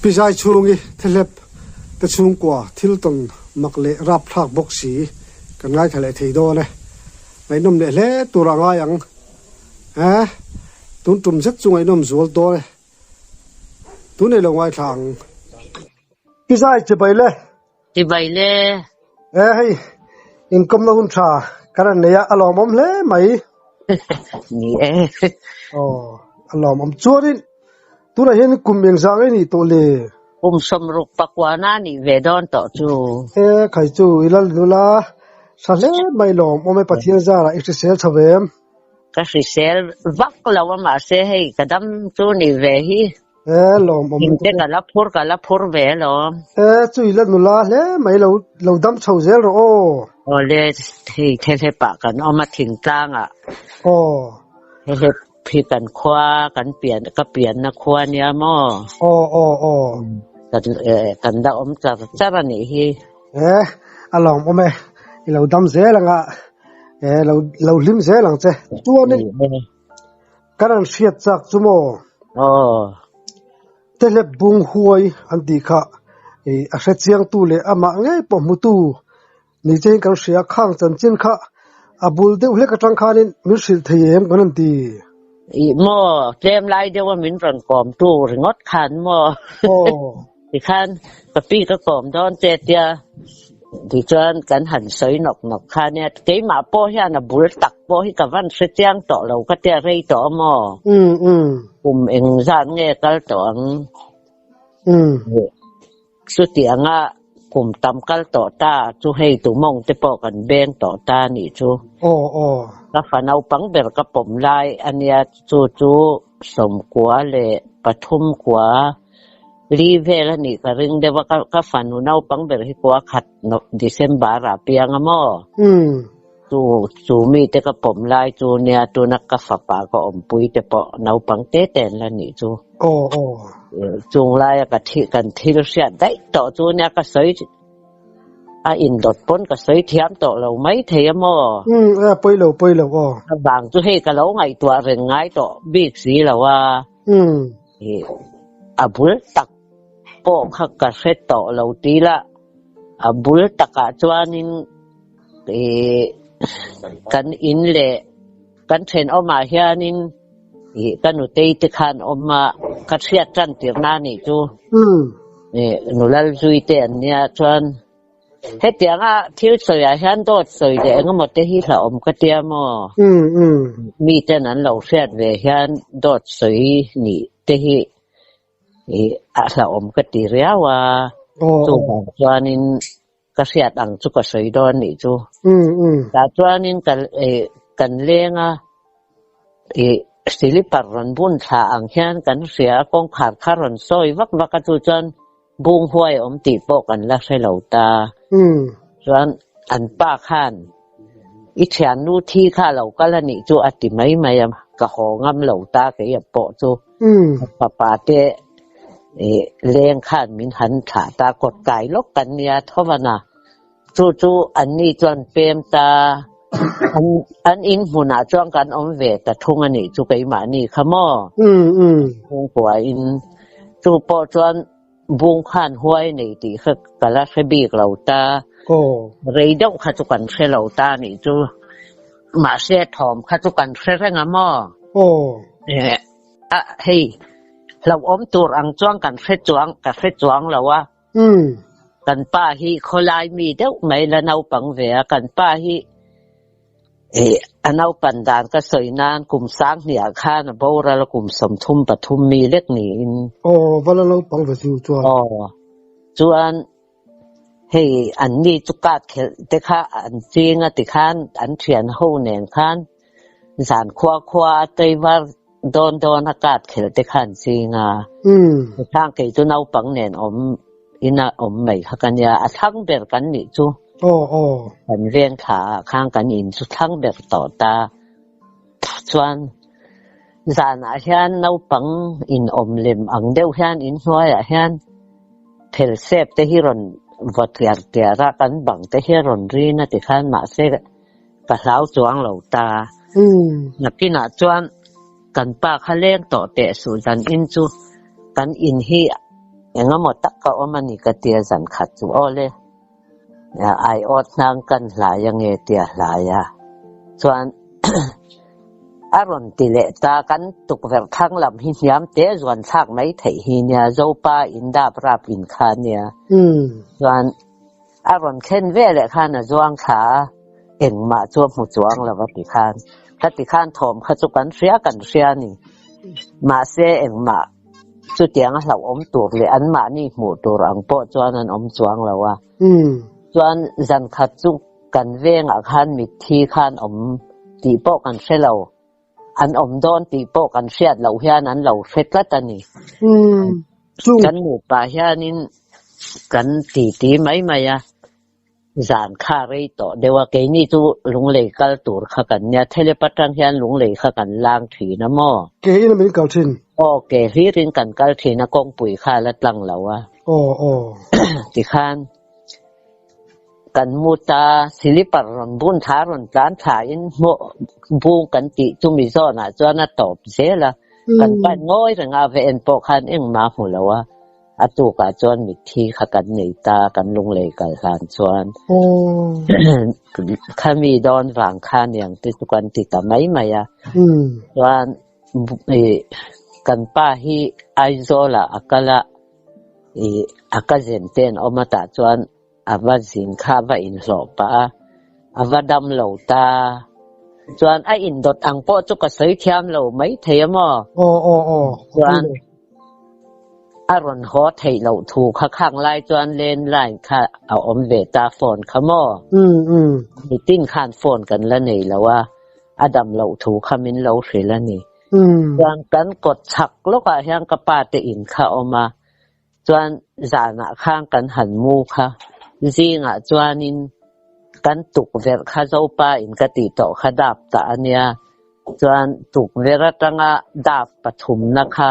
Pi Zai chhungi thehlep te chhungkua thil tawn mak leh rapthlak bawk si kan ngaithla leh thei dawn e. Ngaihnawm leh hle tur a ngai ang. He tun tum zet chu ngaihnawm zual dawn e. Tun ei lo ngaithla ang. Pi Zai chibai le. Chibai le. E hei inkawmna hun tha kan rawn nei a, a lawmawm hle mai. Ni e. Aw, a lawmawm. Chuanin tunah hian kum engzah nge nih tawh le? Kum sawmruk pakuana nih ve dawn tawh chu. E khai chu i lal nula tha hle mai lawmawm e Pathian zarah i hrisel chho em? Ka hrisel vak lo a mahse hei ka dam chu nih ve hi. E lawmawm Thing te ka la phur ka la phur ve alawm. E chu i la nula hle mai lo lo dam chho zel rawh aw. Awle hei thehlep ah kan awm a thingtlang ah. Aw. Thehlep hi kan khua kan pian ka pianna khua nia maw. Aw aw aw. Kan kan la awm char char a nih hi. E a lawmawm e i lo dam zel ang a e lo lo hlim zel ang che. Chuanin. Kan an hriat chak chu maw? Aw. Tehlep bung huai an tih kha i a hre chiangtu leh amah ngei pawh hmutu ni chein kan hria khang chanchin kha a bul deuh hlek atang khanin min hrilh thei em kan han ti. Ih maw, tlem lai deuha min rawn kawmtu ringawt khan maw? Aw. Tikhan ka pi ka kawm dawn che tia tichuan kan han sawi nawk nawk kha nia keimah pawh hian a bul tak pawh hi ka van hre chiang tawh lo ka tia rei tawh a maw? Kum engzat nge kal tawh ang? Chutianga kum tam kal tawh ta chu hei tumawng te pawh kan beng tawh ta nih chu. Ka fa naupang ber ka pawm lai ania chu chu 93 Li vel a nih ka ring deuh a, ka fanu naupang ber hi kua khat December ah piang a maw? Chu chu mite ka pawm lai chu nia tuna ka fapa ka awmpui te pawh naupang te te an la nih chu. Chung laia ka thi kan thil hriat daih tawh chu nia ka sawi a indawt pawn ka sawi thiam tawh lo mai thei a maw? Pawi lo pawi lo aw. Avang chu hei ka lo ngaihtuah reng ngai tawh bik si lo a. A bul tak pawh kha ka hre tawh lo ti la, a bul takah chuanin ih kan in leh kan thenawmah hianin ih ka nutei te khan awm a, ka hriat tan tirhna a nih chu. Ih Nulalzui te an nia chuan. Hetianga thil sawiah hian dawt sawi leh engemaw te hi hlauhawm ka tia maw? Miten an lo hriat ve hian dawt sawi nih te hi a hlauhawm ka ti riau a, chuvang chuanin ka hriat ang chu ka sawi dawn nih chu. Tah chuanin kan leng a, silipar rawn bun thla ang hian kan hria a, kawngkhar kha rawn sawi vak vak a, chu chuan Bung huai awm tih pawh kan la hre lo ta. Chuan an pa khan i thiannu thi kha lo kal a nih chu a ti mai mai a, ka haw ngam lo ta kei a pawh chu. Ka fapa te leng khan min han thlah ta, kawt kai lawk kan nia tho van a. Chu chu an ni chuan pem ta, an in hmunah chuan kan awm ve ta thung a nih chu keimahni kha maw? Chhungkua in chu pawh chuan bung khan huai nei tih kha ka la hre bik lo ta, rei deuh kha chu kan hre lo ta a nih chu, mahse thawm kha chu kan hre reng a maw? Hei hlauhawm tur ang chuan kan hre chuang ka hre chuang lo a. Kan pa hi khawlai mi deuh mai la naupang ve a, kan pa hi a naupan dan ka sawi nan kum sang hniah khan a boral a kum 33 mi lek niin. Aw, va la naupang ve chu chuan. Aw, chuan hei an ni chu card khelh te kha an ching a tikhan an thian ho nen khan zan khua khua a teivar Dawn dawn a card khelh te khan ching a, hethang kei chu naupang nen awm ina awm mai kha ka nia, a thlang ber kan nih chu kan veng thla ah khan kan in chu thlang ber tawh ta chuan zanah hian naupang in awm lem ang deuh hian in hnuaiah hian phel sep te hi rawn vaw tliar tliar a, kan bang te hi a rawn rin a tikhan mahse Ka hlau chuang lo ta. Nakinah chuan kan pa kha leng tawh teh suh zan in chu kan in hi Engemaw tak ka awm a ni ka tia zan khat chu aw le. Aiawt hnang kan hlai ange tia hlai a. Chuan a rawn ti leh ta, kan tukverh thlang lam hi hniam te zuan thlak mai theih hi nia, Zopa in dap rap in kha nia. Chuan a rawn thlen ve leh khan a zuang thla a, engmah chu a hmu chuang lo a ti khan. Khati khan thawm kha chu kan hria kan hria a ni. Mahse engmah chutiang a hlauhawm tur leh anmahni hmuh tur ang pawh chuan an awm chuang lo a. Chuan zan khat chu kan vengah khan mitthi khan awm tih pawh kan hre lo. An awm dawn tih pawh kan hriat loh hian an lo hre tlat a ni. Kan nupa hianin kan titi mai mai a, zan kha rei tawh deuh a, keini chu lunglei kal tur kha kan nia, Thelep atang hian lunglei kha kan lang thin a maw? Ke in a min kal thin. Aw, ke hlirin kan kal thin a, kawngpui kha a la tlang lo a. Aw, aw. Tikhan. Kan mu ta, silipar rawn bun thla rawn tlan thla in hmuh bung kan tih chumi zawnah chuan a tawp zel a, kan pan ngawi reng a, va en pawh khan engmah hmu lo a, a tukah chuan mitthi kha kan nei ta, kan lunglei kal hlan chuan khami dawn vang khan iang te chu kan ti ta mai mai a, chuan kan pa hi Aizawlah a kal a. I a ka zen te an awm a tah chuan a va zin kha a va inhlawh pah a, a va dam lo ta. Chuan a indawt ang pawh chu ka sawi thiam lo mai thei a maw? Aw aw aw. Chuan a rawn haw theih loh thu kha khang lai chuan landline kha a awm ve ta phone kha maw? Um um. Nitin khan phone kan la nei lo a, a dam loh thu kha min lo hrilh a ni. Chuan kan kawt chhak lawkah hian ka pa te in kha a awm a, chuan zanah khan kan han mu kha, zingah chuanin kan tukverh kha Zopa in ka tih tawh kha dap ta a nia, chuan tukverh atanga dap pathumna kha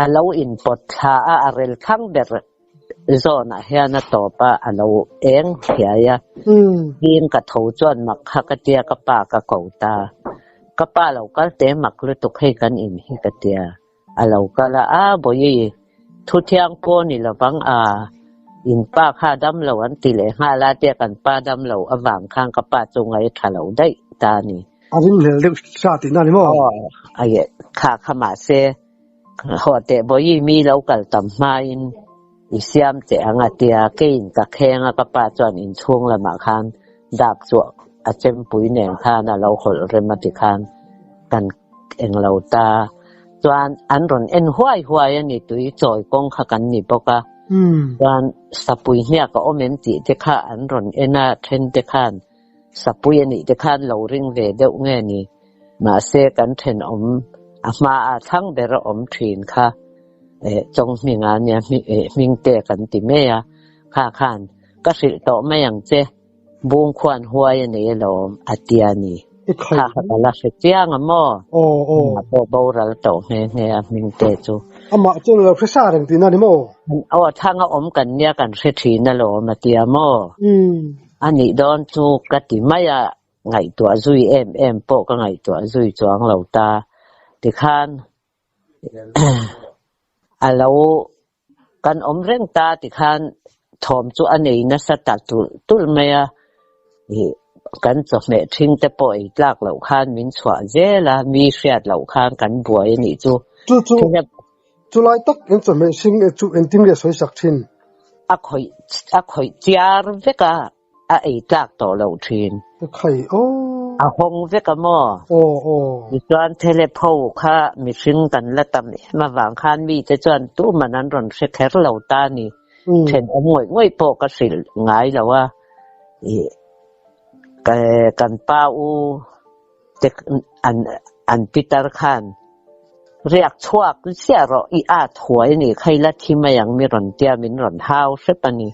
a lo inpawt thla a, a rel thlang ber Zawnah hian a tawp a, a lo eng thiai a. Zing ka tho chuan mak kha ka tia ka pa ka ko ta. Ka pa lo kal te mak lutuk hei kan in hi ka tia. A lo kal a, a Bawihi, thu thiang pawh ni lovang a, in pa kha dam lo an ti leh nghal a tia kan pa dam lo avang khan ka pa chu ngaih tha lo daih ta a ni. A ringhlel deuh sa tihna a ni maw? Aw, a kha kha mahse Haw teh Bawihi mi lo kal tam hmain i siam teh ang a tia, keiin ka kheng a ka pa chuan inchhung lamah khan dap chu a chempui nen khan a lo hawlh rem a ti khan kan englo ta. Chuan an rawn en huai huai a ni tui chawi kawng kha kan ni bawk a, chuan sapui hniak a awm em tih te kha an rawn en a then te khan Sapui a nih te khan lo ring ve deuh nge ni? Mahse kan thenawm a hmaah thlang ber a awm thin kha eh Chawnghminga nia eh Hmingte kan ti mai a, kha khan ka hrilh tawh mai ang che, bung khuan huai a nei alawm a ti a ni. Kha kha ka la hre chiang a maw? Amah pawh boral tawh nghe nghe a Hmingte chu. Amah chuan a lo hre sa reng tihna a ni maw? Aw thlang a awm kan nia kan hre thin alawm a ti a maw? A nih dawn chu ka ti mai a, ngaihtuah zui em em pawh ka ngaihtuah zui chuang lo ta. Tikhan a lo kan awm reng ta tikhan thawm chu a nei nasa ta tulh tulh mai a, ih kan chawhmeh ṭhing te pawh ei tlak loh khan min chhuah zel a, mi hriat loh khan kan buai a nih chu. Chu chu Chulai tak in chawhmeh hring e chu engtin nge sawi sak thin? A khawih a khawih chiar vek a, a ei tlak tawh loh thin. Ka khai aw. A hawng vek a maw? Aw aw. Tichuan Thelepho kha mihring kan la tam em avang khan mite chuan tuman an rawn hre kher lo ta a ni. Thenawm ngawih ngawih pawh ka hrilh ngai lo a, ih kan pa u te an an pitar khan riak chhuak chiah rawh i at huai a nih kha ila thi mai ang mi rawn tia min rawn hau hrep a ni.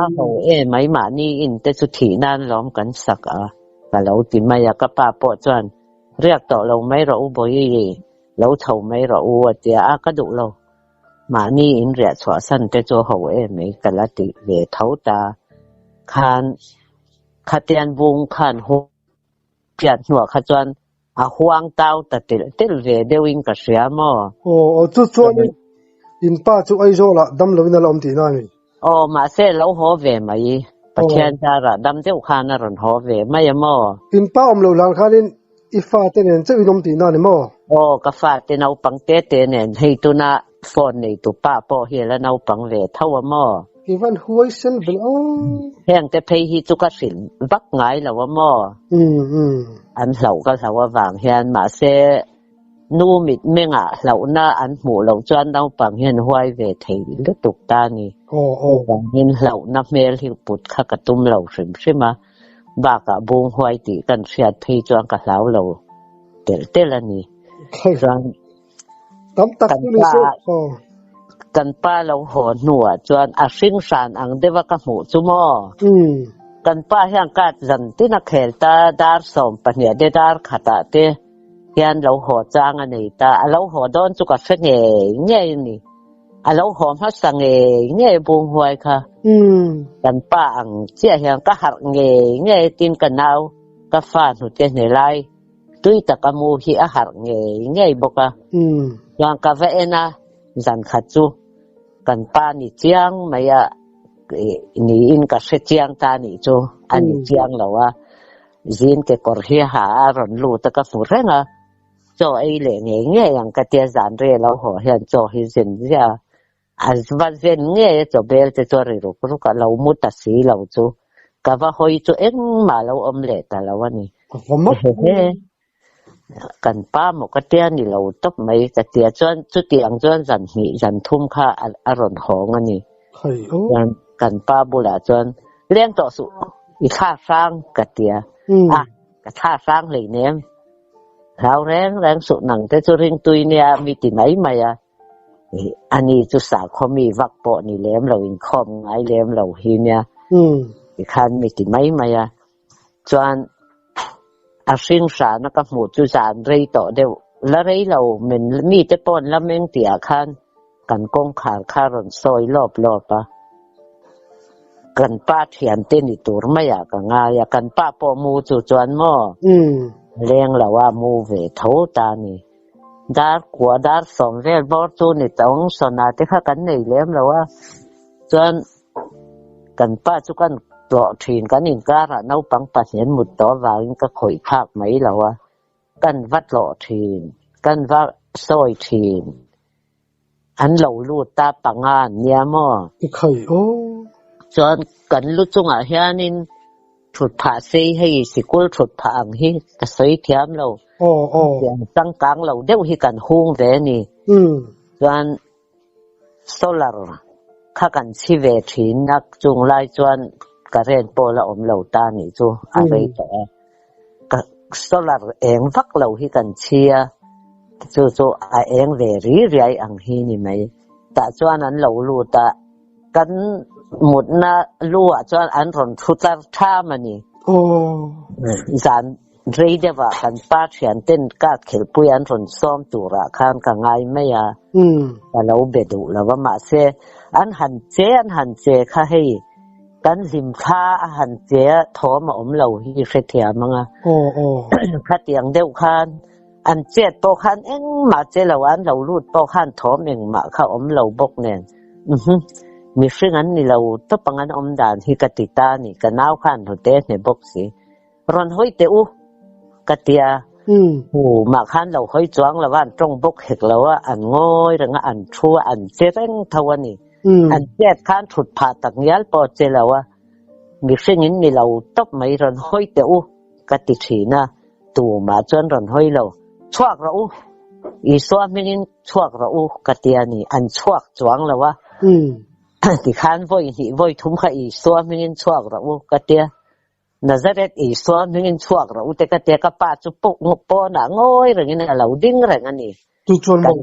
A ho e mai mahni in te chu thih nan lawm kan sak a ka lo ti mai a ka pa pawh chuan riak tawh lo mai rawh u Bawihi lo chho mai rawh u a tia a ka duh lo mahni in riah chhuah san te chu a ho e mai ka la ti ve tho ta khan khatian bung khan hu Hriat hnuah kha chuan a huang tau ta telh telh ve deuhin ka hria maw? Aw, aw, chu chuanin In pa chu Aizawlah dam loin a la awm tihna a ni. Aw, mahse lo haw ve mai. Pathian zarah dam deuh khan a rawn haw ve mai a maw? In pa awm loh hlan khanin i fate nen chauh in awm tihna a ni maw? Aw, ka fate naupang te te nen hei tuna phone neitu pa pawh hi a la naupang ve tho a maw? I van huai sen vel a. Heng te phei hi chu ka hrilh vak ngai lo a maw? An hlauh ka hlauh avang hian mahse Nu mitmengah hlauhna an hmuh loh chuan naupang hian huai ve thei lutuk ta a ni. Chuvangin hlauhna hmel hi put kha ka tum lo hrim hrim a, bakah bung huai tih kan hriat phei chuan ka hlau lo telh telh a ni. Chuan kan pa kan pa lo haw hnuah chuan a hring hran ang deuha ka hmuh chu maw? Kan pa hian card zan tin a khel ta, dar 12 te dar khatah te. Hian lo haw chang a nei ta. A lo haw dawn chu ka hre ngei ngei a ni. A lo haw hmasa ngei ngei bung huai kha. Kan pa ang chiah hian ka harh ngei ngei tin ka nau ka fa hnute hne lai tui taka mu hi a harh ngei ngei bawk a. Chuan ka va en a, zan khat chu kan pa ni chiang mai a niin ka hre chiang ta nih chu a ni chiang lo a. Zin kekawr hi ha a rawn lut a ka hmu reng a, chaw ei leh ngei ngei ang ka tia zan rei lo haw hian chaw hi zen ziah a, a va zen ngei a chaw bel te chu a ri ruk ruk a, lo mu ta si lo chu ka va hawi chu engmah lo awm leh ta lo a ni. Hehe kan pa maw ka tia ni lo tawp mai ka tia chuan chutiang chuan zan hnih zan thum kha a rawn hawng a ni. Chuan kan pa bulah chuan leng tawh suh i thla hrang ka ti a, a ka thla hrang hleinem hlau reng reng suh nang te chu ringtui nia mi ti mai mai a, ani chu sakhaw mi vak pawh ni lem lo inkhawm ngai lem lo hi nia tikhan mi ti mai mai a, chuan a hring hrana ka hmuh chu zan rei tawh deuh la rei lo min mite pawh an la meng tih ah khan Kan kawngkhar kha rawn sawi lawp lawp a, kan pa thiante ni tur maiah ka ngai a, kan pa pawh mu chu chuan maw leng lo a mu ve tho ta a ni. Dar kua dar sawm vel bawr chu ni tawng sawna te kha kan nei lem lo a, chuan kan pa chu kan tlawh thin, kan inkarah naupang pahnih an mut tawh avangin ka khawih phak mai lo a, Kan va tlawh thin, kan va sawi thin. An lo lut ta panga an nia maw? I khai aw. Chuan kan lu chungah hianin thut phah sei hei sikul thut phah ang hi ka sawi thiam lo. Aw aw. Tiang changkang lo deuh hi kan hung ve a ni. Chuan solar kha kan chhi ve thin a, chung lai chuan current pawh la awm lo ta nih chu a rei tawh a. Ka solar eng vak lo hi kan chhi a, chu chu a eng ve ri riai ang hi ni mai. Tah chuan an lo lut a, kan mutna lu ah chuan an rawn thu tlar tham a ni. Zan rei deuh ah kan pa thian ten card khelhpui an rawn sawm tur ah khan ka ngai mai a, ka lo be duh lo a mahse an han che an han che kha hei. Kan hlim thla a han che a, thawm a awm lo hi hrethiam ang a. Khatiang deuh khan an chet pawh khan engmah che lo, an lo lut pawh khan thawm engmah kha awm lo bawk nen. Uhmm, mihring an ni lo tawp ang an awm dan hi ka ti ta a ni, ka nau khan hnute hne bawk si. Rawn hawi teh u, ka ti a. Hu mah khan lo hawi chuang lo a, an tawng bawk hek lo a, an ngawi reng a, an thu a, an che reng tho a ni. An chet khan thut phah tak ngial pawh a che lo a, mihring in ni lo tawp mai rawn hawi teh u, ka ti thin a, tumah chuan rawn hawi lo. Chhuak rawh u, Isua hmingin chhuak rawh u, ka ti a ni, an chhuak chuang lo a. Tikhan vawi hnih vawi thum kha Isua hmingin chhuak rawh u, ka ti a. Nazareth Isua hmingin chhuak rawh u te ka tia ka pa chu pawnah ngawi rengin a lo ding reng a ni. Chu chuan maw?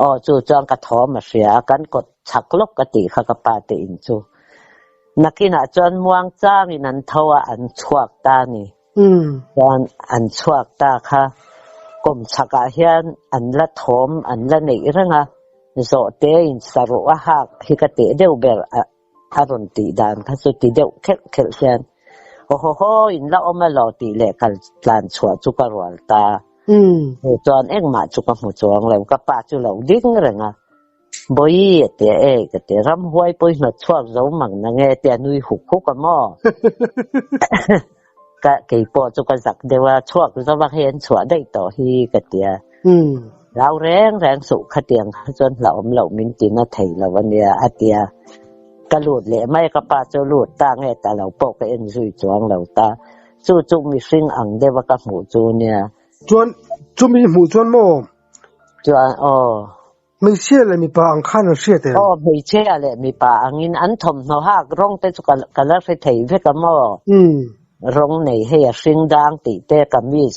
Aw chu chuan ka thawm a hria a, kan kawt chhak lawk ka tih kha ka pa te in chu. Nakinah chuan muang changin an tho a, an chhuak ta a ni. Chuan an chhuak ta kha kawm chhakah hian an la thawm an la neih reng a, zawhte in saruh a hak hi ka teh deuh ber a. A rawn tih dan kha chu ti deuh khelh khelh hian aw haw haw in la awm elaw tih leh kal tlan chhuah chu ka rual ta. Chu chuan engmah chu ka hmu chuang lo, ka pa chu lo ding reng a. Bawihi a tia e ka ti, ramhuai pawh i hnawt chhuak zo mang na nge tia nui huk huk a maw? Ka kei pawh chu ka zak deuh a, chhuak zova hei an chhuah daih tawh hi ka tia. Hlau reng reng suh khatiang kha chuan hlauhawm loh min ti na thei lo a nia a tia. Ka lut leh mai a, ka pa chu lut ta nge ta lo pawh ka en zui chuang lo ta. Chu chu mihring ang deuh a ka hmuh chu nia. Chuan chumi hmuh chuan maw? Chuan aw. Hmeichhia leh mipa ang khan an hriat em? Aw, hmeichhia leh mipa angin an thawmhnaw hak rawng te chu ka la hre thei vek a maw? Rawng nei hei a hring dang tih te kamis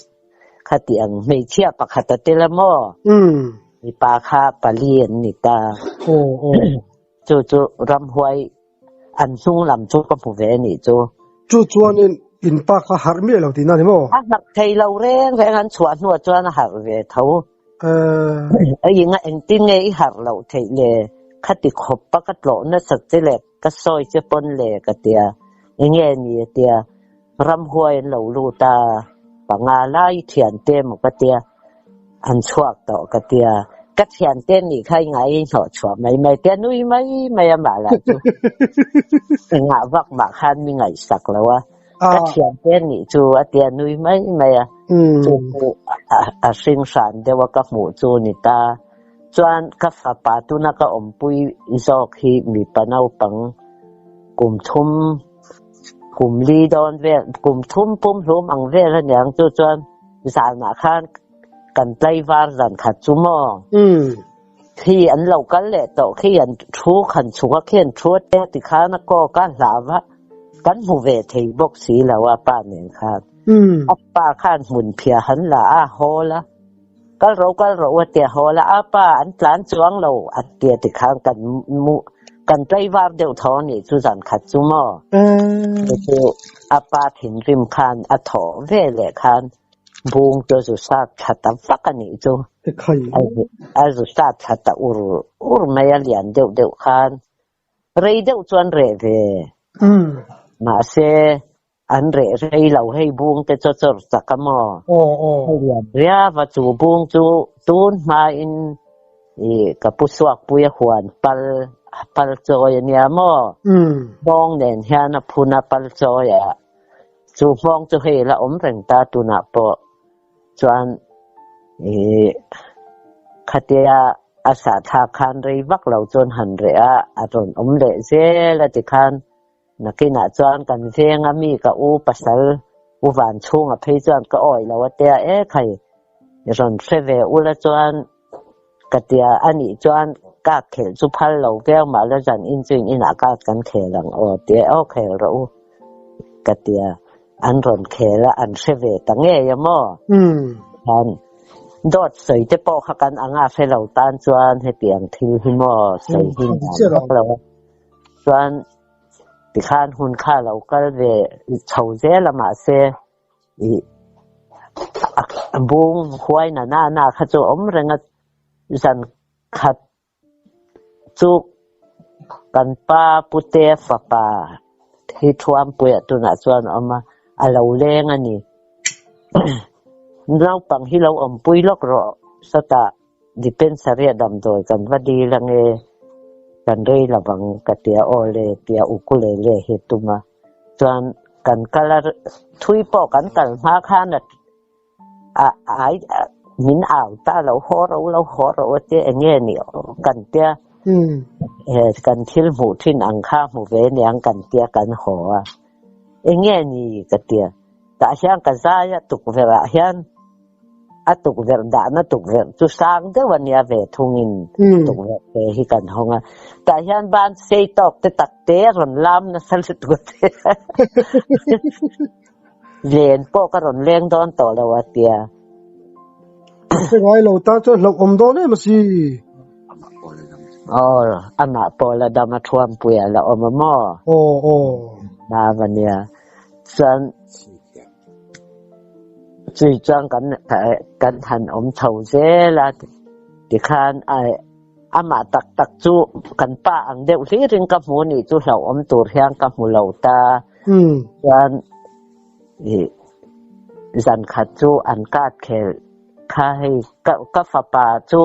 kha tih ang hmeichhia pakhat a tel a maw? Mipa kha pali an ni ta. Aw, aw. Chu chu ramhuai an hnung lam chu ka hmu ve a nih chu. Chu chuanin in pa kha harh miah lo tihna a ni maw? A harh thei lo reng reng an chhuah hnuah chuan a harh ve tho. A inga engtin nge i harh loh theih le? Khati khawp a ka tlawh nasat che leh ka sawi che pawn le ka tia. Enge ni a tia. Ramhuai an lo lut a, panga lai i thiante maw ka tia. An chhuak tawh ka tia. Ka thiante nih kha i ngai i hnawh chhuah mai mai tia nui mai mai a mah lah chu. Engah vak mah khan mi ngaihsak lo a. Ka thiante nih chu a tia nui mai mai a. Chu chu a hring hran deuh a ka hmuh chu ni ta. Chuan ka fapa tuna ka awmpui zawk hi mipa naupang kum thum kum li dawn vel kum thum pum hlum ang vel a niang chu chuan zanah khan kan tlaivar zan khat chu maw? Khi an lo kal leh tawh khi an thu khan chhuk a khi an thu a te ti khan a kawk a hlau va kan hmu ve thei bawk si lo a pa nen khan. A pa khan hmun phiah han la a hawl a kal ro kal ro a tia hawl a a pa an tlan chuang lo a tia ti khan kan mu kan tlaivar deuh tho a nih chu zan khat chu maw? Chu chu a pa thinrim khan a thawh ve leh khan Bung chu a zu sat thla ta vak a nih chu. A zu sat thla ta ur ur mai a lian deuh deuh khan rei deuh chuan reh ve. Mahse an reh rei lo hei bung te chu a chawr chak a maw? A lian riau a chu bung chu tun hmain ih ka pu suakpui a huan pal pal chawi a nia maw? Bawng nen hian a phun a pal chawi ah. Chu hmawng chu hei la awm reng ta tunah pawh chuan ih khatia a sahthlak khan rei vak lo chuan han reh a, a rawn awm leh zel a tikhan nakinah chuan kan veng a mi ka u pasal u van chhunga phei chuan ka awih lo a tia e khai rawn hre ve ula chuan ka tia a nih chuan kak khelh chu phal lo viau mah la zan in chu in inah kak kan khel ang aw tia aw khel rawh u ka tia an rawn khel a an hre ve ta ngei a maw khan dawt sawi te pawh kha kan anga hre lo tan chuan hetiang thil hi maw sawi hi nuam vak lo a chuan tikhan hun kha lo kal ve chho zel a mahse Ih a bung huai na na na kha chu a awm reng a, zan khat chu kan pa pute fapa hi thuampuiah tunah chuan a awm a, a lo leng a ni. Naupang hi lo awmpui lawk rawh sawtah dispensary a damdawi kan va dil ange, kan rei lo vang ka ti a, aw le tia ukulele hi a tum a. Chuan kan kal a thui pawh kan kal hma khan a ai min au ta lo haw ro lo haw ro a tia eng nge nih kan tia kan thil hmuh thin ang kha hmu ve niang kan tia kan haw a eng nge ni ka tia tah hian ka zai a tukverh ah hian A tukverh dahna tukverh chu sang deuh a nia ve thungin tukverh te hi kan hawng a. Tah hian ban sei tawk te tak te a rawn lam nasa lutuk a ti a. Len pawh ka rawn leng dawn tawh lo a tia. Hre ngai lo tan chuan hlauh awm dawn em a si. Aw, amah pawh la dam a thuampui a la awm a maw? Aw, aw. Nau a nia. Chuan. Chui chuan kan kan han awm chho zel a tikhan amah tak tak chu kan pa ang deuh hlirin ka hmu nih chu hlauhawm tur hian ka hmu lo ta chuan ih zan khat chu an kat khel kha hei ka ka fapa chu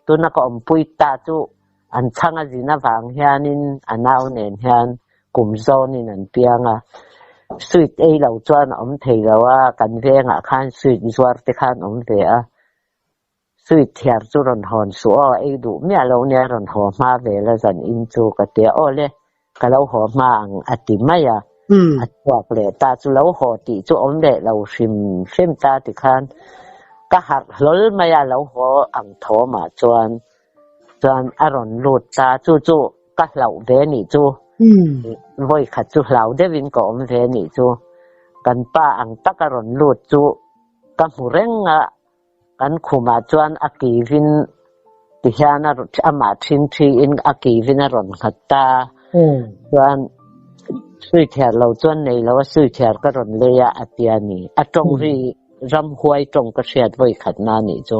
tuna ka awmpui ta chu. An chhang a zin avang hianin a nau nen hian kum zawnin an piang a. Sweet ei lo chuan a awm thei lo a, kan vengah khan sweet zuar te khan awm ve a. Sweet thiar chu rawn hawn suh aw, ei duh miah lo nia rawn haw hma ve la zan in chu ka ti a, aw le, ka lo haw hma ang a ti mai a. A chhuak leh ta chu lo haw tih chu awm leh lo hrim hrim ta tikhan ka harh hlawl mai a, lo haw ang thawmah chuan chuan a rawn lut ta, chu chu ka hlauh ve nih chu, vawi khat chu hlau deuhin ka awm ve nih chu, kan pa ang taka rawn lut chu ka hmu reng a, kan khumah chuan a kivin tihian a amah ṭhingṭhiin a kivin a rawn nghat ta, chuan suithiar lo chuan nei lo a suithiar ka rawn lei a a ti a ni, a ṭawng ri Ramhuai tawng ka hriat vawi khatna a nih chu.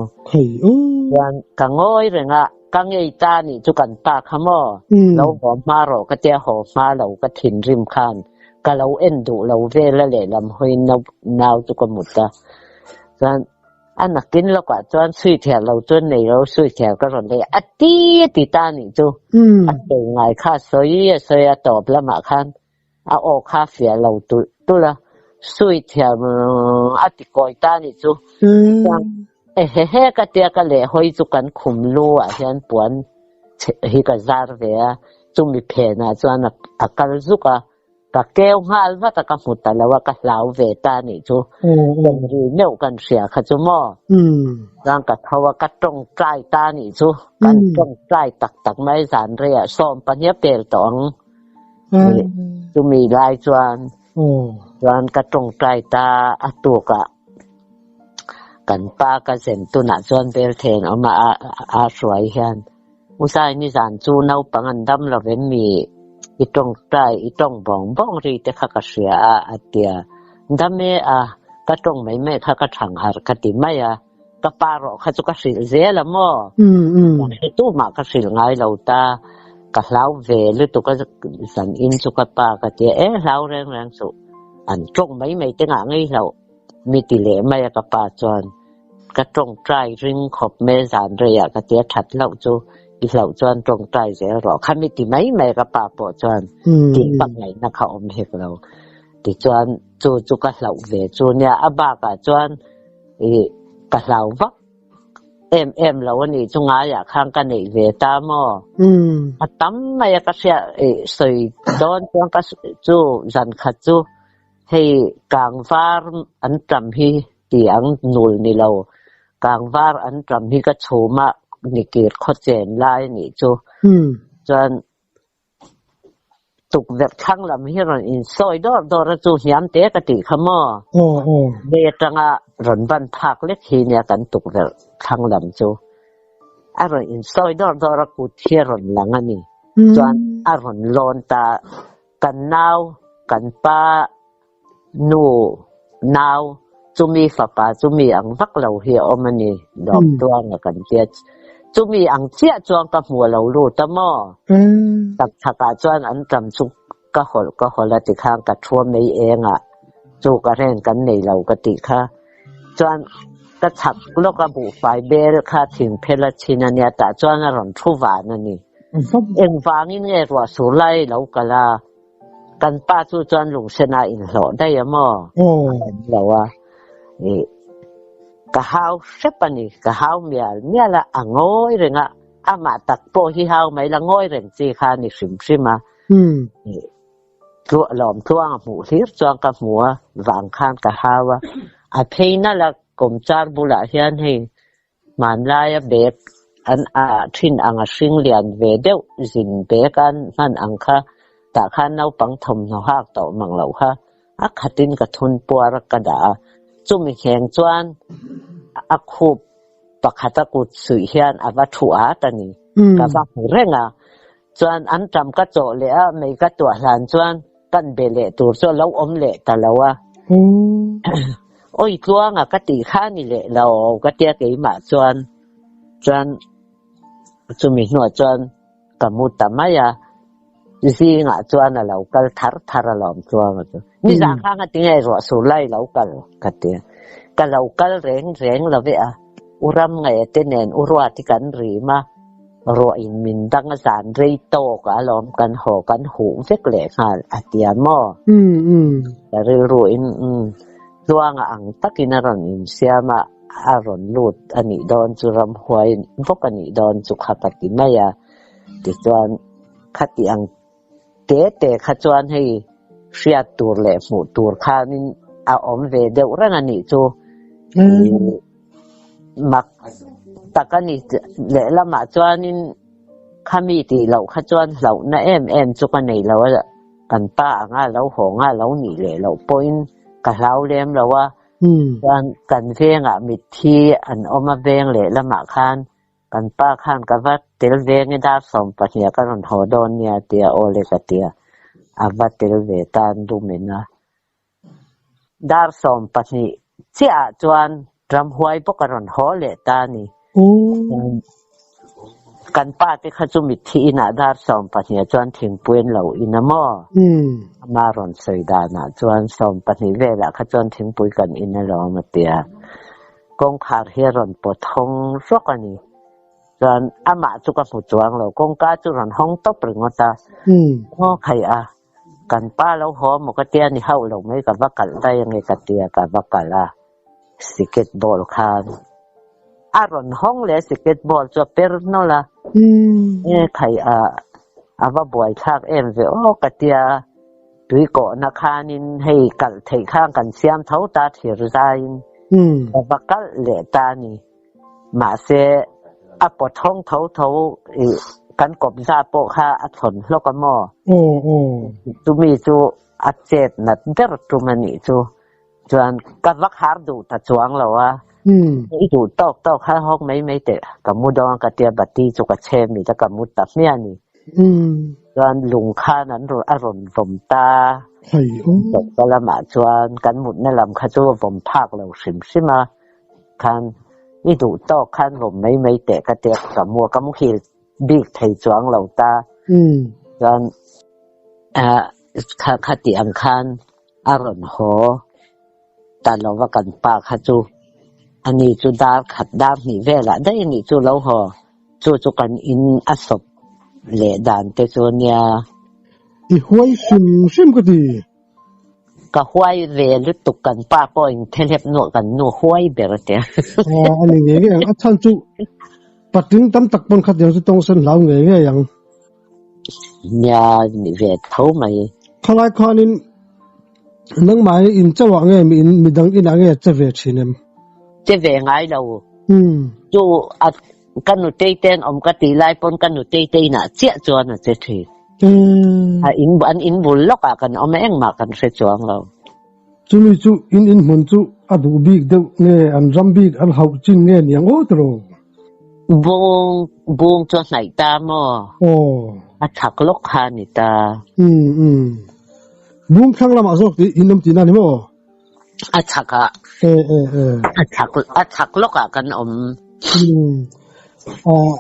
Chuan ka ngawi reng a, ka ngei ta a nih chu kan pa kha maw? Lo haw hma rawh ka tia haw hma lo ka thinrim khan ka lo en duh lo vel a lehlam hawiin nau chu ka mut a. Chuan a nakin lawkah chuan suithiar lo chuan nei lo suithiar ka rawn lei a, a ti a ti ta a nih chu. A sawi ngai kha a sawi a sawi a tawp lamah khan A aw kha fiah lo tulh tulh a, Suithiam a ti kawi ta nih chu. Chuan ehehe ka tia ka leh hawi chu kan khum lu ah hian puan hi ka zar ve a, chumi phenah chuan a kal zuk a, ka keu nghal vat a ka hmu ta lo a, ka hlau ve ta nih chu. Kan ri meuh kan hria kha chu maw? Chuan ka tho a, ka tawngtai ta nih chu. Kan tawngtai tak tak mai zan reiah sawm pahnih a pel tawh ang. Chumi lai chuan chuan ka tawngtai ta a tukah kan pa ka zen tunah chuan Belthen awm a a hruai hian Usai nizan chu naupang an dam lo em mi i tawngtai i tawng bawng bawng ri te kha ka hria a a tia dam e a ka tawng mai mai kha ka thang harh ka ti mai a ka pa rawh kha chu ka hrilh zel a maw tumah ka hrilh ngai lo ta ka hlau ve lutuk a zan in chu ka pa ka tia e hlau reng reng suh an tawng mai mai te ngah ngei hlauh mi ti leh mai a ka pa chuan ka tawngtai ring khawp mai zan reiah ka tia that hlauh chu i hlauh chuan tawngtai zel rawh kha mi ti mai mai ka pa pawh chuan tih bak ngaihna kha awm hek lo tichuan chu chu ka hlauh ve chu nia a bakah chuan Ih, ka hlau vak em em lo a nih chu ngaiah khan ka neih ve ta maw? A tam mai a ka hria ih sawi dawn chuan ka chu zan khat chu hei kangvar an tam hi ti ang nul ni lo kangvar an tam hi ka chhum a nikir khaw chen lai a nih chu chuan Tukverh thlang lam hi rawn insawi dawr dawr a chu hniam te ka tih kha maw? Lei atanga rawn ban phak lek hi nia kan tukverh thlang lam chu. A rawn insawi dawr dawr a kut hi a rawn lang a ni. Chuan a rawn lawn ta kan nau, kan pa nu nau chumi fapa chumi ang vak lo hi a awm a ni lawm tuanga kan tia chumi ang chiah chuan ka hmu a lo lut a maw tak chhakah chuan an tam chu ka hawlh ka hawlh a tikhan ka thu a mei eng ah chu ka ren kan nei lo ka tih kha chuan ka chhak lawk a buhfai bel kha thingphel a chhin a nia tah chuan a rawn thu van a ni engvangin nge ruah sur lai lo kal a. Kan pa chu chuan lungsen a inhlawh daih a maw? A awm lo a. Ih, ka hau hrep a ni. Ka hau mial mial a, a ngawi reng a. Amah tak pawh hi hau mai la ngawi reng chi kha a ni hrim hrim a. Ih, tluah lawm tluang a hmuh hlir chuan ka hmu a, vang khan ka hau a. A phei nalh a, kawmchar bulah hian hei Hmanlaia bag an ah thin ang a hring lian ve deuh zin bag an hman ang kha tah khan naupang thawmhnaw hak tawh mang loh kha a khatin ka thun puar a ka dah a, chumi ngheng chuan a khup pakhat a kut suih hian a va thu at a ni, ka va hmu reng a, chuan an tam ka chawh leh a mei ka tuah hlan chuan kan be leh tur chu a lo awm leh ta lo a. Awi tluanga ka tih kha ni leh lo ka tia keimah chuan chuan chumi hnuah chuan ka mu ta mai a, zingah chuan a lo kal thar thar alawm tluanga chu. Nizan kha nga tinge ruah sur lai lo kal ka tia. Ka lo kal reng reng lo ve a, u ram ngaih te nen u ruat hi kan rim a. Ruah in min dang a zan rei tawk a alawm kan haw kan huh vek leh nghal a tia maw? Ka rilru in umm Tluanga ang takin a rawn insiam a, a rawn lut a nih dawn chu ramhuai bawk a nih dawn chu kha ka ti mai a. Tichuan khati ang te te kha chuan hei hriat tur leh hmuh tur khanin a awm ve deuh reng a nih chu. Mak tak a ni lehlamah chuanin khami tih loh kha chuan hlauhna em em chu ka nei lo a, kan pa anga lo haw nga lo nih leh loh pawhin ka hlau lem lo a, chuan kan vengah mitthi an awm a veng lehlamah khan Kan pa khan ka va tel ve nge dar 12 ka rawn haw dawn nia tia aw le ka tia a va tel ve tan dumin a. Dar 12 chiah ah chuan ramhuai bawk a rawn haw leh ta a ni. Kan pa te kha chu mitthi inah dar 12 ah chuan thingpui an lo in a maw? Ama rawn sawi danah chuan 12 velah kha chuan thingpui kan in alawm a tia. Kawngkhar hi a rawn pawt hawng rawk a ni. Chuan amah chu ka hmu chuang lo, kawngka chu rawn hawng tawp ringawt a. Ngaw khaih a, kan pa lo haw maw ka tia ni hauh lo mai ka va kalh daih ange ka tia ka va kalh a, siket ball khan a rawn hawng leh a siket ball chu a per nawlh a. E khaih a, a va buaithlak em ve aw ka tia. Tui kawhna khanin hei kalh theih khan kan siam tho ta thir zaiin ka va kalh leh ta a ni. Mahse, a pawt hawng tho tho i kan kawpza pawh kha a thlawn hlawk a maw? Chumi chu a chet nat ber tum a nih chu. Chuan ka va khar duh ta chuang lo a, i duh tawk tawk kha hawk mai mai teh ka mu dawn ka tia bati chu ka chhe mit a ka mu ta hmiah a ni. Chuan lung khan an rawn a rawn vawm ta choka lamah chuan kan mutna lam kha chu a vawm phak lo hrim hrim a, khan i duh tawk khan vawm mai mai teh ka tia ka mu a, ka muhil bik thei chuang lo ta. Chuan khati ang khan A rawn haw ta lo va kan pa kha chu ani chu dar khat dar hnih velah daih a nih chu lo haw chu chu kan in a sawp leh dan te chu nia. I huai hrim hrim ka ti. Ka huai ve lutuk kan pa pawh in thelep nuah kan nu huai ber a tia. Aw a ni ngei ngei ang a chhan chu patling tam tak pawn khatiang chu tawng sen hlau ngei ngei ang. Nia ni ve tho mai. Khalai khanin nangmah hi in chauh ah nge mi in midang inah nge che ve thin em? Che ve ngai lo. Chu a ka nutei te an awm ka tih lai pawn ka nutei te inah chiah chuan a che thin. A in an in bul lawk ah kan awm a engmah kan hre chuang lo. Chumi chu in in hmun chu a duh bik deuh nge an ram bik an hauh chin nge niang aw tiraw? Bung bung chu a hnaih ta maw? Aw. A chak lawk kha a ni ta. Umm umm. Bung thlang lamah zawk tih in awm tihna a ni maw? A chak ah. E e e. A chak a chak lawk ah kan awm. Umm. Ah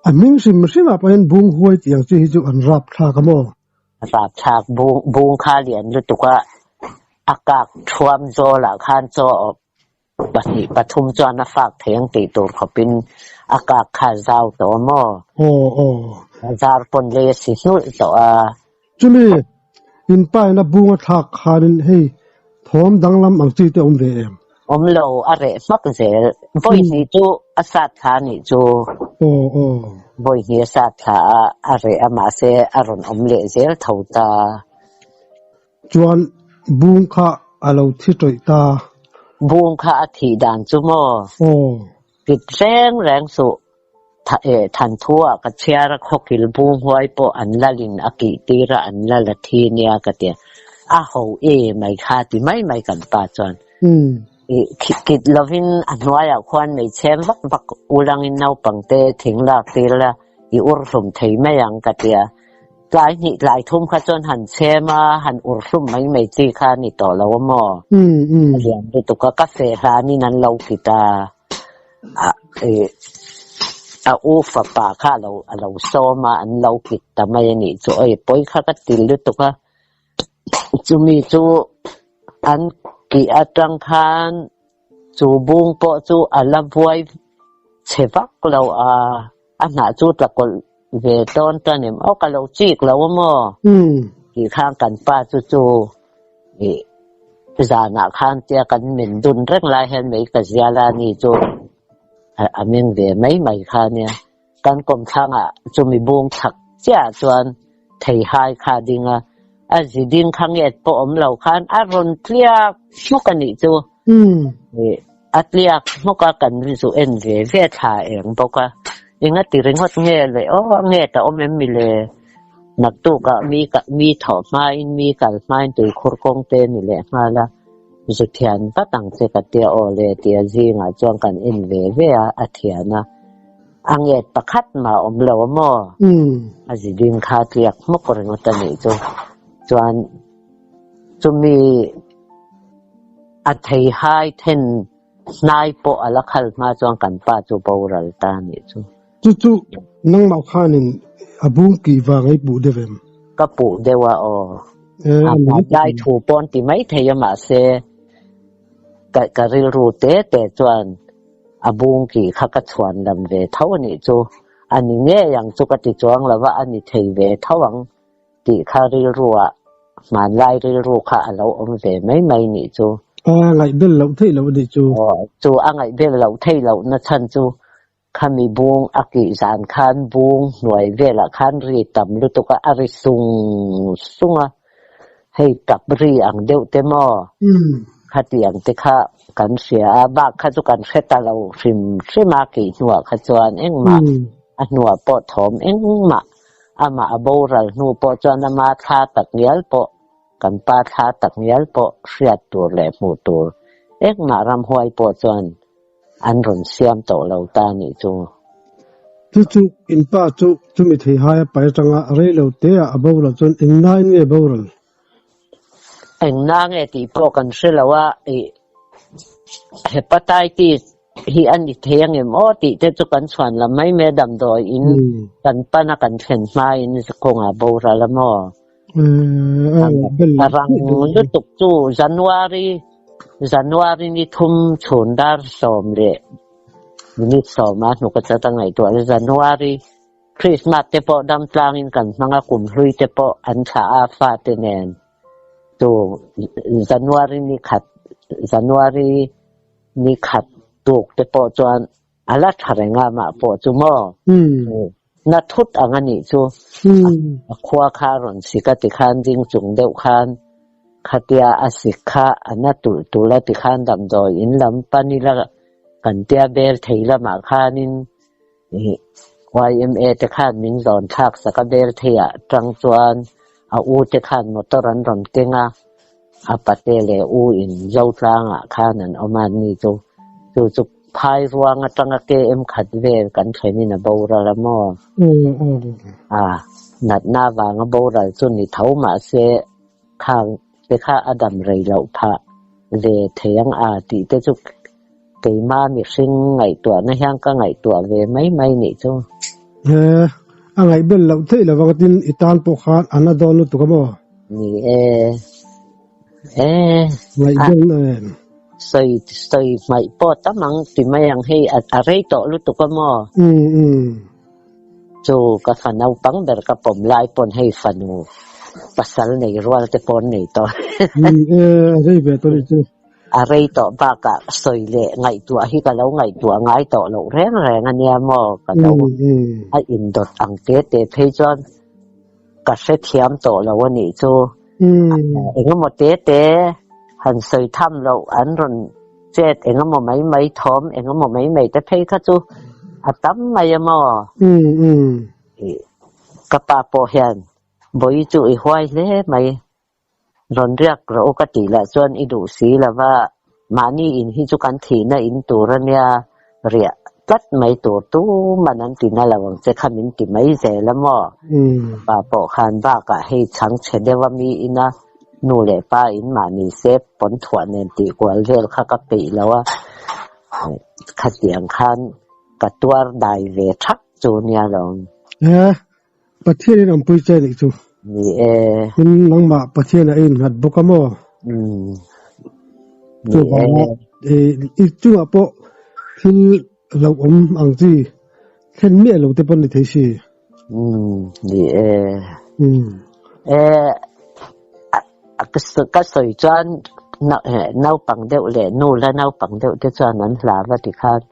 a hming hrim hrim ah pawhin bung huai tih ang chi hi chu an rap thlak a maw? Rap thlak bung bung kha lian lutuk a a kak thuam zawl ah khan chaw Pahnih pathum chuan a fak thei ang tih tur khawpin a kak kha a zau tawh a maw? Aw aw. A zar pawn lei a si hnulh tawh a. Chumi in paina bung a thlak khanin hei thawm danglam ang chi te awm ve em? Awm lo, a reh hmak zel. Vawi hnih chu a sat thla a nih chu. Aw aw. Vawi hnih a sat thla a, a reh a mahse a rawn awm leh zel tho ta. Chuan bung kha a lo thi tawih ta. Bung kha a thih dan chu maw? Aw. Kit reng reng suh. Tha eh than thu ah ka chhiar a khawkil bung huai pawh an lalin a kih tir a an lal a thi nia ka ti a. A ho e mai kha ti mai mai kan pa chuan. Ih kit lovin a hnuaiah khuan hmeichhem vak vak ulangin naupangte thing lak tir la i ur hlum thei mai ang ka ti a. Tlai hnih tlai thum kha chuan han chhem a, han ur hlum mai mai chi kha a ni tawh lo a maw? A lian lutuk a, ka feh hlanin an lo kit a, a ih a u fapa kha a lo a lo sawm a, an lo kit ta mai a nih chu, oi pawi kha ka ti lutuk a, chumi chu an kih atang khan chu bung pawh chu a la buai chhe vak lo a. A hnah chu tla kawlh ve tawn tan em aw ka lo chik lo a maw? Tih khan kan pa chu chu ih zanah khan tia kan men dun reng lai hian mei ka zial a ni chu a meng ve mai mai kha nia. Kan kawmthlangah chumi bung chhak chiah chuan theihai kha a ding a, a zi ding kha nget pawh awm lo khan a rawn tliak hmuk a nih chu. A tliak hmuk a kan zu en ve ve thla eng bawk a, enga ti ringawt nge le aw nget a awm em mi le? Naktukah mi mi thawh hmain mi kal hmain tuikhur kawng te ni leh nghal a, zu thian vat ang che ka tia aw le tia zingah chuan kan en ve ve a, a thian a. A nget pakhat mah awm lo a maw? A zi ding kha tliak hmawk ringawt a nih chu. Chuan chumi a theihai then hnai pawh a la khal hma chuan kan pa chu boral ta a nih chu. Chu chu nangmah khanin a bung kih vang i puh deuh em? Ka puh deuh a aw. A hmanlai thu pawn ti maithei a mahse ka rilru te te chuan A bung kih kha ka chhuan lam ve tho a nih chu. A ni ngei ang chu ka ti chuang lo va, a ni thei ve tho ang tih kha rilruah hmanlai rilru kha a lo awm ve mai mai nih chu. A ngaihbel loh theih loh a nih chu. Aw, chu a ngaihbel loh theih loh na chhan chu khami bung a kih zan khan bung hnuai velah khan ri tam lutuk a, a ri sung sung a. Hei tap ri ang deuh te maw? Khatiang te kha kan hria a, bak kha chu kan hre ta lo hrim hrim a, kih hnuah kha chuan engmah a hnuah pawh thawm engmah amah a boral hnu pawh chuan ama thla tak ngial pawh kan pa thla tak ngial pawh hriat tur leh hmuh tur engmah ramhuai pawh chuan an rawn siam tawh lo ta nih chu. Chu chu in pa chu chumi theihai a pai atanga rei lo te ah a boral chuan eng nain nge boral? Eng na nge tih pawh kan hre lo a, ih hepatitis hi a ni thei angem aw tih te chu kan chhuan lam mai mai a damdawi in kan pan a kan thlen hmain kawngah boral a maw? A rang lutuk chu January January ni thum chhun dar sawm leh minute sawm a hnuk a chat a ngaihtuah a January Christmas te pawh dam tlangin kan hmang a kum hlui te pawh an thlah a fate nen chu January ni khat January ni khat tuk te pawh chuan A la tha reng a mah pawh chu maw? Na thut ang a nih chu. A khua kha a rawn sik a tikhan ding chung deuh khan khatia a sik kha a na tulh tulh a tikhan damdawi in lam pan ila kan tia bel thei lamah khanin YMA te khan min zawn thlak sak a bel theiah tang chuan a u te khan motor an rawn keng a. A pate leh u in Zotlangah khan an awm a ni chu. Chu chu phai ruang atanga KM khat vel kan thlenin a boral a maw? A, natna vanga boral chu ni tho mahse khang te kha a dam rei loh phah ve thei ang a tih te chu keima mihring ngaihtuahna hian ka ngaihtuah ve mai mai nih chu. He, a ngaihbel loh theih lo vang tin i tan pawh khan a na dawn lutuk a maw? Ni e, e, Ngaihbel em? Sawi sawi hmaih pawh tam ang ti mai ang hei a a rei tawh lutuk a maw? Um um. Chu ka fa naupang ber ka pawm lai pawn hei fanu pasal nei rual te pawh an nei tawh. Ni e, a rei ve tawh nih chu. A rei tawh bakah sawi leh ngaihtuah hi ka lo ngaihtuah ngai tawh loh reng reng a nia maw? Ka lo a indawt ang te te phei chuan ka hrethiam tawh lo a nih chu. Engemaw te te han sawi tham loh an rawn chet engemaw mai mai thawm engemaw mai mai te phei kha chu a tam mai a maw? Ka pa pawh hian vawi chu i huai hle mai. Rawn riak rawh u ka tih lah chuan i duh si lo va, mahni in hi chu kan thihna in tur a nia, riah tlat mai tur tuman an ti na lo ang che kha min ti mai zel a maw? Pa pawh khan bakah hei chhang chhe deuh a mi ina nu leh pa in mahni sep pawn thuah nen tih kual vel kha ka peih lo a, khatiang khan ka tuar dai ve thak chu nia lo. Pathian in awmpui che nih chu. Ni e. Tin nangmah Pathian a innghat bawk a maw? Umm. Ni Chuvanga e. I chungah pawh thil lo awm ang chi. thlen miah lo te pawn ni thei si. Umm ni e. Umm. E ka sawi chuan naupang deuh leh nu la naupang deuh te chuan an hlau a ti khan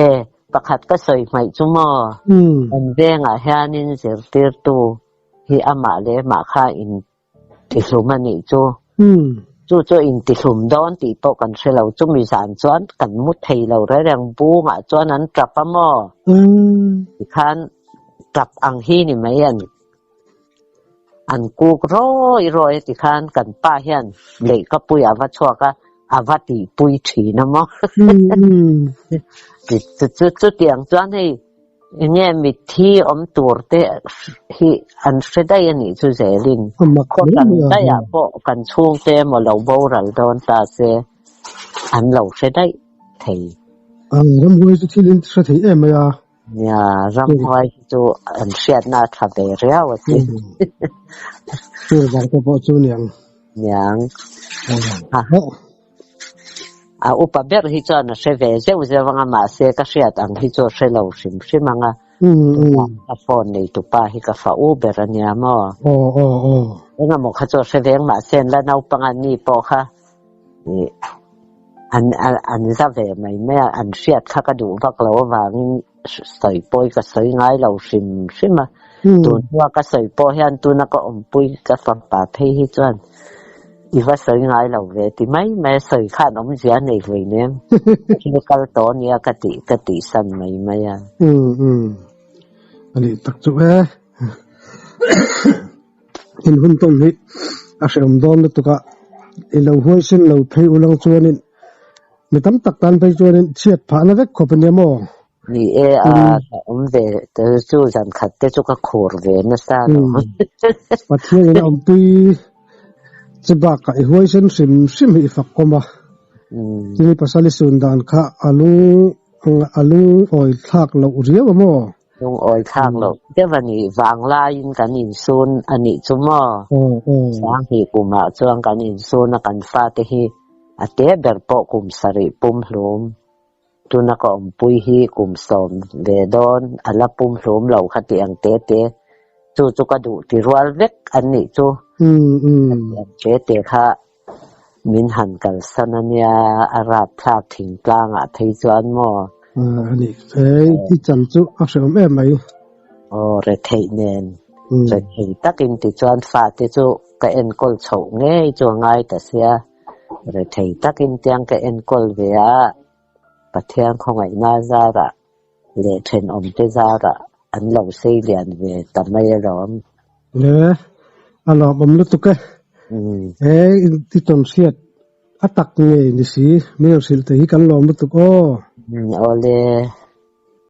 e pakhat ka sawi hmaih chu maw an vengah hianin zirtirtu hi amah leh mah kha in Tihlum a nih chu. Chu chu intihlum dawn tih pawh kan hre lo. Chumi zan chuan kan mu thei lo reng reng. Bungah chuan an tap a maw? Tikhan tap ang hi ni mai an an kuk rawi rawi a tikhan kan pa hian leihkapui a va chhuak a, a va tihpui thin a maw? Chutiang chuan hei Enge mitthi awm tur te hi an hre daih a nih chu zelin khaw tan daihah pawh kan chhungte emaw lo boral dawn ta se an lo hre daih thei. Ramhuai chu thil in hre thei em mai a. Nia, ramhuai hi chu an hriatna a tha ve riau a ti. Chu vang te pawh chu niang. Niang. A upa ber hi chuan a hre ve zeuh zeuh anga mahse ka hriat ang hi chu a hre lo hrim hrim anga tunah ka phone nei tupa hi ka fa u ber a nia maw? Engemaw kha chu a hre veng mahse an la naupang a ni pawh kha ih an an za ve mai mai a an hriat kha ka duh vak lo avangin sawi pawi ka sawi ngai lo hrim hrim a tun hnuah ka sawi pawh hian tuna ka awmpui ka fapa phei hi chuan I va sawi ngai lo ve ti mai mai a, sawi khan awmzia a nei hlui nem. Thil kal tawh ania ka tih ka tih san mai mai a. Umm umm a nih tak chu e. In hun tawn hi a hrehawm dawn lutuk a, i lo huaisen lo phei ulang chuanin mi tam tak tan phei chuanin chhiat phahna vek khawp ania maw? Ni e a, ka awm ve te chu zan khat te chu ka khur ve nasa lo. Pathian in a awmpui che bakah i huaisen hrim hrim hi i fakawm a. Tin i pasal i sun dan kha a lung a lungawi thlak loh riau a maw? Lungawi thlak loh deuh a nih vanglaiin kan insun a nih chu maw? Sanghnih kumah chuan kan insun a kan fate hi a te ber pawh kum sarih pumhlum. Tuna ka awmpui hi kum sawm ve dawn a la pumhlum lo kha tih ang te te chu chu ka duh ti rual vek an nih chu. Ka tih ang te te kha min han kalsan a nia, a rapthlak thingtlangah phei chuan maw? A nih i chan chu a hrehawm em mai. Aw retheih nen, rethei takin tichuan fate chu ka enkawl chhoh ngei chu a ngai ta sia. Rethei takin tiang ka enkawl ve a, Pathian khawngaihna zarah leh thenawmte zarah an lo sei lian ve ta mai alawm. Le, a lawmawm lutuk e. He i tawn hriat a tak ngei ni si, mi rawn hrilh te hi kan lawm lutuk aw. Awle.